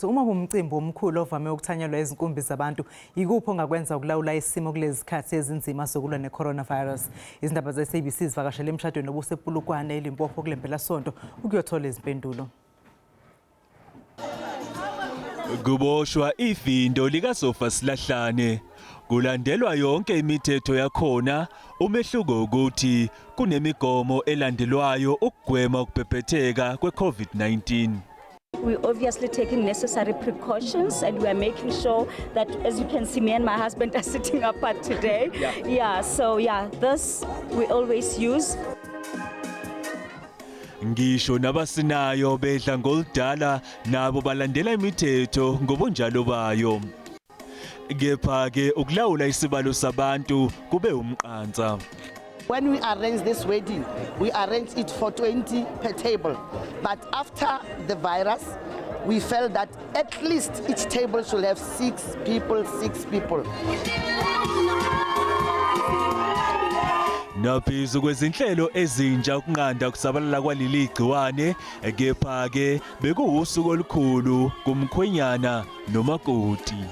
Uma wumcimbi omkhulu ovame ukuthanyelwa izinkumbi zabantu, yikuphi ongakwenza ukulawula isimo kulezi zikhathi ezinzima zokulwa ne-coronavirus? Izindaba ze-SABC zivakashele emshadweni obusePulukwane, eLimpopo kule mpelasonto ukuyothola izimpendulo. Kuboshwa ifindo likasofa silahlane kulandelwa yonke imithetho yakhona umehluko ukuthi kunemigomo elandelwayo ukugwema ukubhebhetheka kwe-COVID-19. We're obviously taking necessary precautions and we are making sure that, as you can see, me and my husband are sitting apart today. Yeah, so yeah, this we always use. Ngisho nabasinayo bedla ngoludala nabo balandela imithetho ngobunjalo bayo. Kepha ke ukulawula isibalo sabantu kube umqansa. When we arrange this wedding, we arrange it for 20 per table. But after the virus, we felt that at least each table should have six people, six people. Naphezu kwezinhlelo ezintsha ukunqanda ukusabalala kwaleli gciwane kepha ke bekuwusuku olukhulu kumkhwenyana nomakoti.